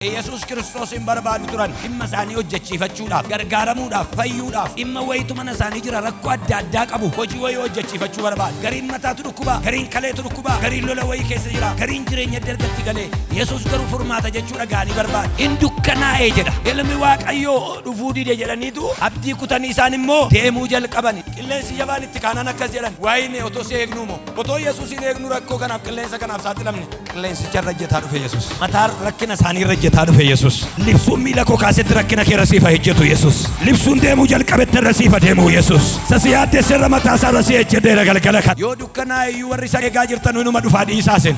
Yesuus Kiristoosin barbaadu turan dhimma isaanii hojjechiifachuudhaaf, gargaaramuudhaaf, fayyuudhaaf, dhimma wayitu mana isaanii jira, rakkoo adda addaa qabu, hojii wayii hojjechiifachuu barbaadu. Gariin mataatu dhukkuba, gariin kaleetu dhukkuba, gariin lola wayii keessa jira, gariin jireenya dargatti galee. Yesuus garuu furmaata jechuu dhaga'anii barbaadu. In dukkanaa'ee jedha. Ilmi Waaqayyoo dhufuu dide jedhaniitu abdii kutanii isaan immoo deemuu jalqabani. Qilleensi jabaan itti kaanaan akkas jedhan, Waayine otoo si eegnuu moo? Otoo Yesuusin eegnuu rakkoo kanaaf qilleensa kanaaf saaxilamne. Qilleensicha irra ejjetaa dhufe Yesuus. Mataa rakkina isaanii irra ejjetaa dhufe Yesuus. Libsuun miila koo kaasetti rakkina kee irra siif haa ejjetu Yesuus. Libsuun deemuu jalqabetti irra siif haa deemu Yesuus. Isa si yaaddesse irra mataa isaa irra si ejjedheera galgala kana. Yoo dukkanaa'e iyyuu warri isa eegaa jirtan inuma dhufaa dhiisaa isin.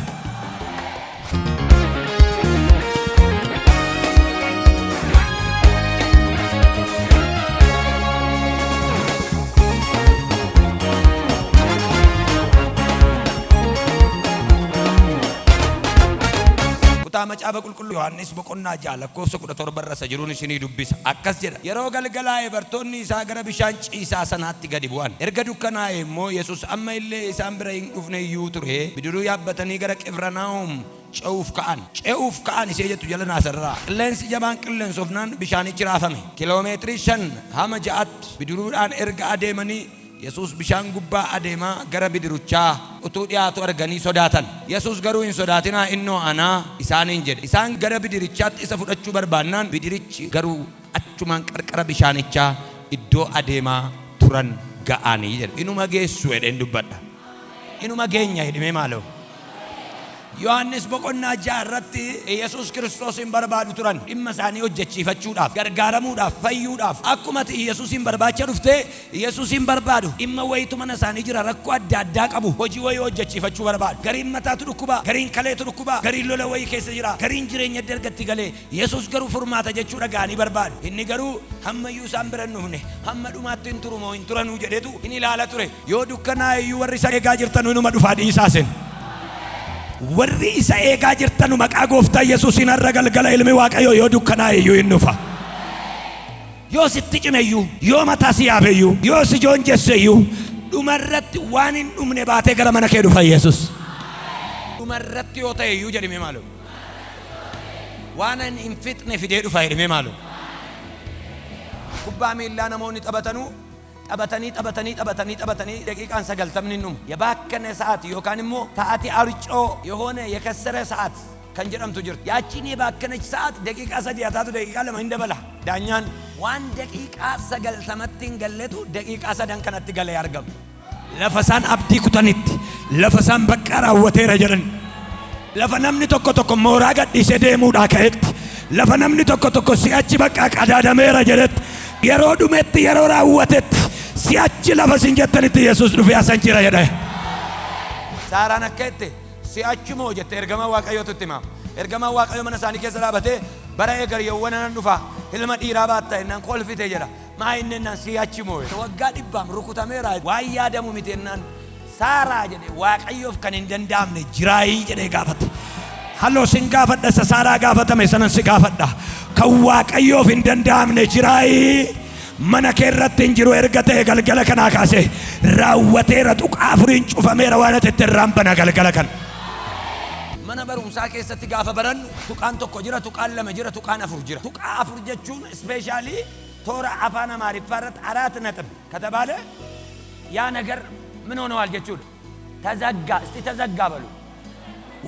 Kutaa Macaafa Qulqulluu Yohaannis boqonnaa 6 lakkoofsa 17 irra isa jiruun isinii dubbisa. Akkas jedha, Yeroo galgalaa'e bartoonni isaa gara bishaan ciisaa sanaatti gadi bu'an. Erga dukkanaa'ee immoo Yesus amma illee isaan bira hin dhufne iyyuu ture, bidiruu yaabbatanii gara Qifranaahom ce'uuf ka'an. Ce'uuf ka'an ishee jettu jala naa sararaa. Qilleensi jabaan qilleensofnaan bishaanichi raafame. Kiloomeetirii 5 hama 6tti bidiruudhaan erga adeemanii Yesuus bishaan gubbaa adeemaa gara bidiruchaa utuu dhi'aatuu arganii sodaatan. Yesuus garuu, Hin sodaatinaa, innoo ana isaaniin jedhe. Isaan gara bidirichaatti isa fudhachuu barbaannaan, bidirichi garuu achumaan qarqara bishaanichaa iddoo adeemaa turan ga'ani jedha. Inuma geessu jedheen dubbadha. Inuma geenya jedhimee maaloo. Yohaannis boqonnaa 6 irratti Yesuus Kiristoosiin barbaadu turan dhimma isaanii hojjechiifachuudhaaf, gargaaramuudhaaf, fayyuudhaaf. Akkuma ati Yesuusiin barbaacha dhufte Yesuusiin barbaadu. Dhimma wayiitu mana isaanii jira, rakkoo adda addaa qabu, hojii wayii hojjechiifachuu barbaadu. Gariin mataatu dhukkuba, gariin kaleetu dhukkuba, gariin lola wayii keessa jira, gariin jireenya dargatti galee. Yesuus garuu furmaata jechuu dhaga'anii barbaadu. Inni garuu hammayyuu isaan bira hin dhufne, hamma dhumaatti hin turu moo hin turanuu jedheetu hin ilaala ture. Yoo dukkanaa'e iyyuu warri isa eegaa jirtanu inuma dhufaa dhiisaa isin. Warri isa eegaa jirtanu maqaa gooftaa Yesuusiin har'a galgala ilmi Waaqayyoo yoo dukkanaa'e iyyuu in dhufa. Yoo sitti cime iyyuu, yoo mataa si yaabe iyyuu, yoo si joonjesse iyyuu dhuma irratti waan hin dhumne baatee gara mana kee dhufa Yesuus. Dhuma irratti yoo ta'e iyyuu jedhime maaloo. Waan ani hin fixne fidee dhufa jedhime maaloo. Kubbaa miillaa namoonni taphatanuu Taphatanii taphatanii taphatanii taphatanii daqiiqaan sagaltamni hin dhumu. የባከነ ሰዓት yookaan immoo sa'ati arcoo የሆነ የከሰረ ሰዓት kan jedhamtu jirti. Yaachiin የባከነች ሰዓት daqiiqaa sadii haa taatu daqiiqaa lama hin dabala daanyaan. Waan daqiiqaa sagaltamatti hin galletu daqiiqaa sadan kanatti galee argama. Lafa isaan abdii kutanitti, lafa isaan baqqaa raawwateera jedhan, lafa namni tokko tokko mooraa gadhiisee deemuudhaa ka'etti, lafa namni tokko tokko si'achi baqqaa qadaadameera jedhetti, yeroo dhumetti, yeroo raawwatetti, si'achi lafa isin jettanitti Yesuus dhufee asan jira jedhe. Saaraan akka jette si'achi moo jette ergamaa Waaqayyootu itti hima. Ergamaan Waaqayyoo mana isaanii keessa dhaabatee bara eegar yawwana nan dhufa ilma dhiiraa baatta jennaan kolfite jedha. Maa inni jennaan sii achi moo jedhe. Waggaa dhibbaam rukutameera waan yaadamu miti jennaan Saaraa jedhe Waaqayyoof kan hin danda'amne jiraayii jedhee gaafate. Haloo sin gaafadha isa Saaraa gaafatame sanan si gaafadha. Kan Waaqayyoof hin danda'amne jiraayii mana kee irratti hin jiru erga ta'e galgala kanaa kaasee raawwateera tuqaa afuriin cufameera waan ati itti irraan bana galgala kana. Mana barumsaa keessatti gaafa barannu tuqaan tokko jira, tuqaan lama jira, tuqaan afur jira. Tuqaa afur jechuun ispeeshaalii toora afaan Amaariffaa irratti araat naxib ከተባለ ያ ነገር ምን ሆነዋል jechuudha. ተዘጋ እስቲ ተዘጋ በሉ።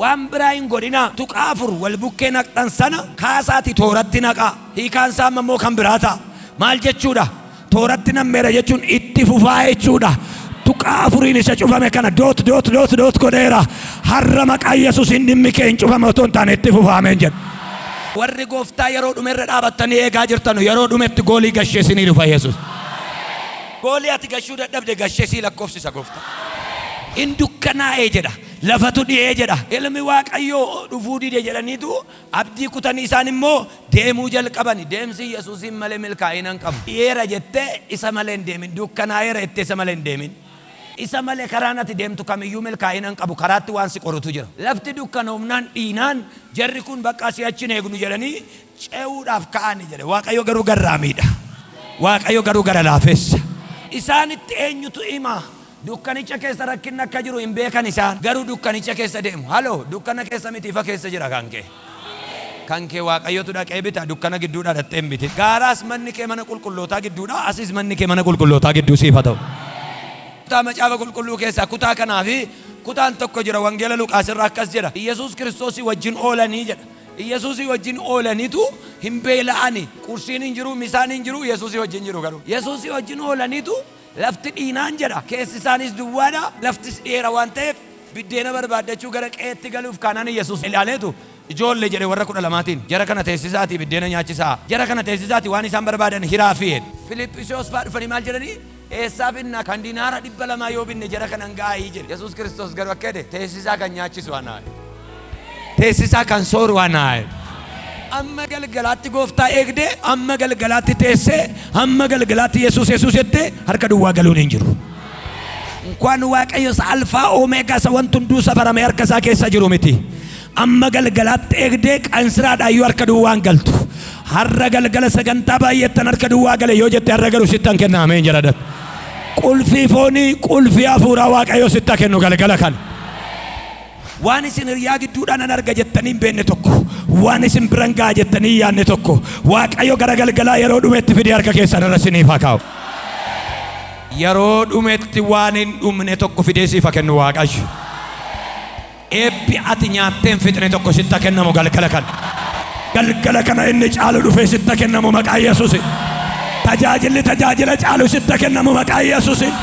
Waan biraa hin godhinaa tuqaa afur wal bukkee naqxan sana kaasaati tooratti naqaa. Hiikaan isaa amma immoo kan biraa ta'a. Maal jechuudha? Tooratti nammeera jechuun itti fufaa jechuudha. Tuqaa afuriin isa cufame kana doot doot doot doot godheera. Har'a maqaa Yesuusiin dhimmi kee hin cufame otoo hin taane itti fufaa ameen jedhu. Warri gooftaa yeroo dhume irra dhaabattanii eegaa jirtanu yeroo dhumetti goolii gashee isinii dhufa Yesuus. Goolii ati gashuu dadhabde gashee sii lakkoofsisa gooftaa. In dukkanaa'e jedha. Lafatu dhi'ee jedha. Ilmi Waaqayyoo dhufuu dide jedhaniitu abdii kutanii isaan immoo deemuu jalqabani. Deemsi Yesuusiin malee milkaa'ina hin qabu. Dhi'eera jettee isa malee hin deemin. Dukkanaa'eera jettee isa malee hin deemin. Isa malee karaan ati deemtu kamiyyuu milkaa'ina hin qabu. Karaatti waan si qorutu jira. Lafti dukkanoomnaan dhiinaan jarri kun baqqaa si'achi hin eegnu jedhanii ce'uudhaaf ka'ani jedhe. Waaqayyo garuu garraamiidha. Waaqayyo garuu gara laafessa. Isaanitti eenyutu hima? Dukkanicha keessa rakkinni akka jiru hin beekan isaan. Garuu dukkanicha keessa deemu. Haloo! Dukkana keessa miti ifa keessa jira kan kee. Kan kee Waaqayyotu dhaqee bita, dukkana gidduudhaa dhaqxee hin bitin. Gaaraas manni kee mana qulqullootaa gidduudha, asis manni kee mana qulqullootaa gidduu siif haa ta'u. Kutaa Macaafa Qulqulluu keessaa kutaa kanaa fi kutaan tokko jira Wangeela Luqaas irra akkas jedha. Iyyasuus Kiristoosii wajjin oolanii jedha. Iyyasuusii wajjin oolaniitu hin beela'ani. Qursiin hin jiru, misaan hin jiru, Yesuusii wajjin jiru garuu. Yesuusii wajjin oolaniitu lafti dhiinaan jedha. Keessi isaaniis duwwaadha, laftis dhi'eera waan ta'eef biddeena barbaaddachuu gara qe'eetti galuuf kaanaan Iyyasuus ilaaleetu Ijoolle jedhe warra 12tiin, jara kana teessisaatii biddeena nyaachisaa. Jara kana teessisaatii waan isaan barbaadan hiraafii jedhe. Filiphisiyos faa dhufanii maal jedhanii? Eessaa finna? Kan dinaara 200 yoo binne jara kana hin ga'aayii jedhe. Yesuus Kiristoos garuu akka jedhe, teessisaa kan nyaachisu ana jedhe. Teessisaa kan sooru ana jedhe. Amma galgalaatti Gooftaa eegdee, amma galgalaatti teessee, hamma galgalaatti Yesuus Yesuus jettee harka duwwaa galuun hin jiru. Inkwaan Waaqayyo isa Alfaa Omeegaa isa wanti hunduu safaramee harka isaa keessa jiru miti. Amma galgalaatti eegdee qansiraadhaayyuu harka duwwaa hin galtu. Har'a galgala sagantaa baay'eettan harka duwwaa gale yoo jette har'a garuu sittan kenna ameen jedha dha. Qulfii foonii qulfii hafuuraa Waaqayyo sitta kennu galgala kana. Waan isin hiriyaa gidduudhaa nan arga jettanii hin beekne tokko, waan isin biran ga'a jettanii hin yaadne tokko, Waaqayyo gara galgalaa yeroo dhumetti fidee harka keessan irra isiniif haa kaa'u. Yeroo dhumetti waan hin dhumne tokko fidee siif haa kennu Waaqayyo. Eebbi ati nyaattee hin fixne tokko sitti haa kennamu galgala kana. Galgala kana inni caalu dhufee sitti haa kennamu maqaa Yesuusiin. Tajaajilli tajaajila caalu sitti haa kennamu maqaa Yesuusiin.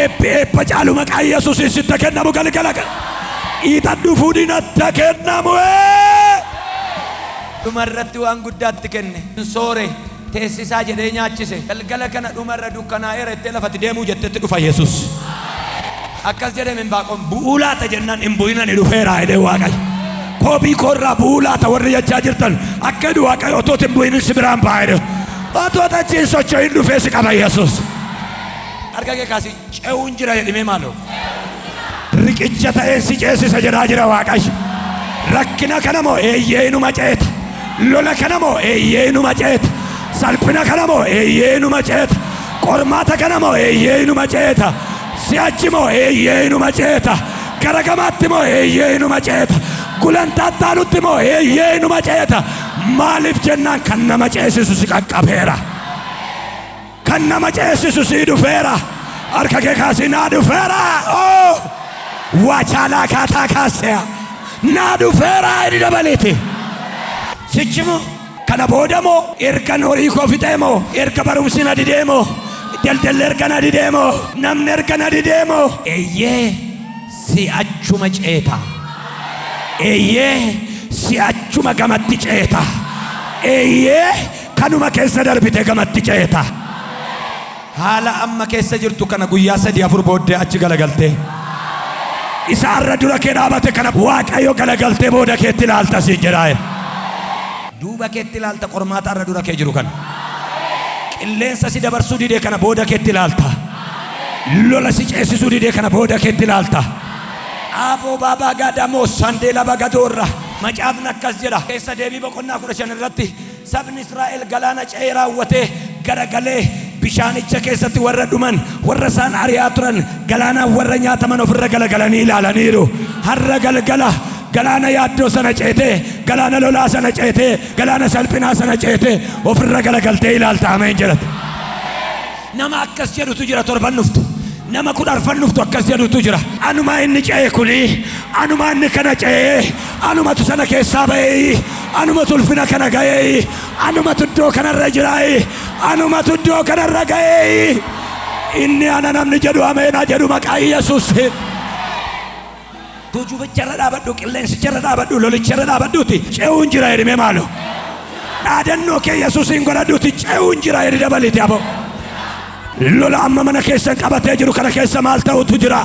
Eebbi eebba caalu maqaa Yesuusiin sitti haa kennamu galgala kana. Hiixadhu fuudhii natti haa kennamu. Dhuma irratti waan guddaatti kenne. Soore, teessisaa jedhee nyaachise. Galgala kana dhuma irra dukkanaa'eera jettee lafati deemuu jettetti dhufa Yesuus. Akkas jedheem Inbaaqom, bu'uu laata jennaan hin bu'in ani dhufeera jedhee Waaqayyo. Koobii koo irraa bu'uu laata warri jechaa jirtan akka jedhu Waaqayyo otoo hin bu'in si biraan ba'a jedhe. Otoo achi hin socho'in dhufee si qaba Yesuus. Harka kee kaasii ce'uun jira jedhimee maaloo. Riqicha ta'een si ceesisa jedhaa jira Waaqayyo. Rakkina kana moo eeyyee inuma ceeta. Lola kana moo eeyyee inuma ceeta. Salphina kana moo eeyyee inuma ceeta. Qormaata kana moo eeyyee inuma ceeta. Si'achi moo eeyyee inuma ceeta. Gara gamaatti moo eeyyee inuma ceeta. Gulantaa taanutti moo eeyyee inuma ceeta. Maaliif jennaan kan nama ceesisu si qaqqabeera. Kan nama ceesisu sii dhufeera. Harka kee kaasii naa dhufeera. Oh! Wachaalaa kaataa kaasea. Naa dhufeera inni dabaleeti. Sichi moo? Kana booda moo? Ergan horii koo fixee moo? Erga barumsi na didee moo? Daldalli erga na didee moo? Namni erga na didee moo? Eeyyee si'achuma ceeta. Eeyyee si'achuma gamatti ceeta. Eeyyee Kanuma keessa darbite gamatti ceeta. Haala amma keessa jirtu kana guyyaa 3 4 booddee achi galagaltee. Isa har'a dura kee dhaabate kana Waaqayyo galagaltee booda keetti ilaalta siin jedhaa. Duuba keetti ilaalta qormaata har'a dura kee jiru kana. Qilleensa si dabarsuu didee kana booda keetti ilaalta. Lola si ceesisuu didee kana booda keetti ilaalta. Aaboo baabaa gaadamoo sandeela bagadoorra. Macaafni akkas jedha. Keessa deebii boqonnaa 15 irratti Sabni Israa'el galaana ce'ee raawwatee garagalee bishaanicha keessatti warra dhuman, warra isaan ari'aa turan, galaanaan warra nyaataman ofirra galagalanii ilaalaniiru. Har'a galgala galaana yaaddoo sana ceetee, galaana lolaa sana ceetee, galaana salphinaa sana ceetee ofirra galagaltee ilaalta. Ameen jedhate. Nama akkas jedhutu jira torban dhuftu. Nama 14 dhuftu akkas jedhutu jira. Anumaa inni ce'e kuni, anumaa inni kana ce'ee, anumatu sana keessaa ba'ee, anumatu ulfina kana ga'ee, anumatu iddoo kanarra jiraa'ee, anumatu iddoo kanarra ga'ee. Inni ana namni jedhu ameenaa jedhu maqaa Yesuusiin. Tuujubicharra dhaabadhu, qilleensicharra dhaabadhu, lolicharra dhaabadhuuti ce'uun jira jedhimee maaloo. Dhaadannoo kee Yesuusiin godhadhuuti ce'uun jira jedhi dabaliiti aboo. Lola amma mana keessan qabatee jiru kana keessa maal ta'utu jira?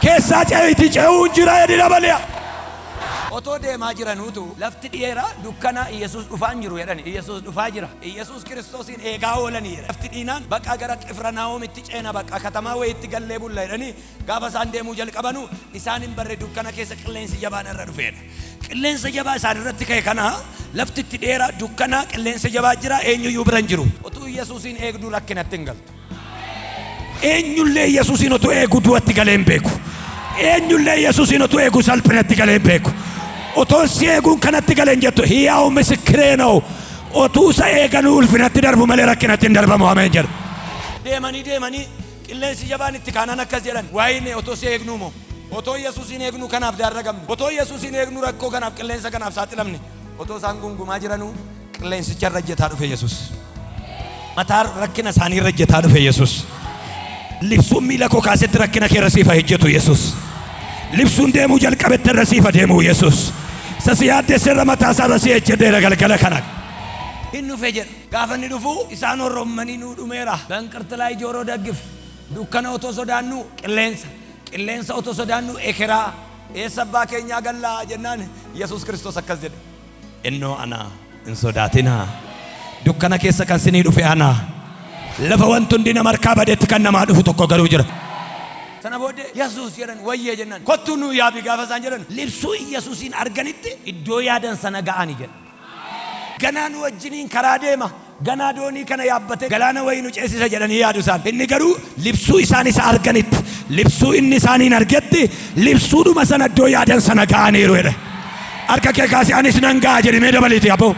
Keessaa ce'iiti ce'uun jira jedhi dabali'a. Otoo deemaa jiranuutu lafti dhi'eera, dukkana, Iyyasuus dhufaa hin jiru jedhani. Iyyasuus dhufaa jira. Iyyasuus Kiristoosiin eegaa oolani jedha. Lafti dhiinaan baqaa gara Qifranaahoomitti ceena baqaa katamaa wayiitti gallee bulla jedhanii Gaafa isaan deemuu jalqabanu isaan hin barre dukkana keessa qilleensi jabaan irra dhufeedha. Qilleensa jabaa isaan irratti ka'e kana lafti itti dheera dukkana qilleensa jabaa jira eenyuyyuu bira hin jiru. Utuu Yesuusiin eegduu rakkinatti hin galtu. Eenyullee Yesuusiin utuu eeguu du'atti galee hin beeku. Eenyullee Yesuusiin utuu eeguu salphinatti galee hin beeku. Otoon si eeguun kanatti gale hin jettu. Hiyaa'u misikkiree na'u. Otuu isa eeganuu ulfinatti darbu malee rakkinatti hin darbamu. Ameen jedhu. Deemanii deemanii qilleensi jabaan itti kaanaan akkas jedhan. Waayine otoo si eegnuu moo? Otoo Yesuusin eegnuu kanaaf daarragamne. Otoo Yesuusin eegnuu rakkoo kanaaf qilleensa kanaaf saaxilamne. Otoo isaan gungumaa jiranuu qilleensicha irra ejjetaa dhufe Yesuus. Mataa rakkina isaanii irra ejjetaa dhufe Yesuus. Libsuun miila koo kaasetti rakkina kee irra siif haa ejjetu Yesuus. Libsuun deemuu jalqabetti irra siif haa deemuu Yesuus. Isa si yaaddesse irra mataa isaa irra si ejjedheera galgala kana. Hin dhufe jedha. Gaafa inni dhufu isaan horrommanii nuu dhumeera. በእንቅርት ላይ ጆሮ ደግፍ. Dukkana otoo sodaannu qilleensa. Qilleensa otoo sodaannu ekeraa. Eessa abbaa keenyaa gallaa jennaan Yesuus Kiristoos akkas jedhe. Innoo ana hin sodaatinaa. Dukkana keessa kan sinii dhufe ana. Lafa wanti hundi nama harkaa badetti kan namaa dhufu tokko garuu jira. Sana booddee Yesuus jedhan wayyee jennaan. Kottuu nuu yaabi gaafa isaan jedhan libsuu Yesuusiin arganitti iddoo yaadan sana ga'ani jedha. Ganaa nu wajjiniin karaa deema. Ganaa doonii kana yaabbate galaana wayii nu ceesisa jedhanii yaadu isaan. Inni garuu libsuu isaan isa arganitti, libsuu inni isaaniin argetti, libsuudhuma sana iddoo yaadan sana ga'aniiru jedhe. Harka kee kaasee anis nan ga'a jedhi mee dabaliiti aboo.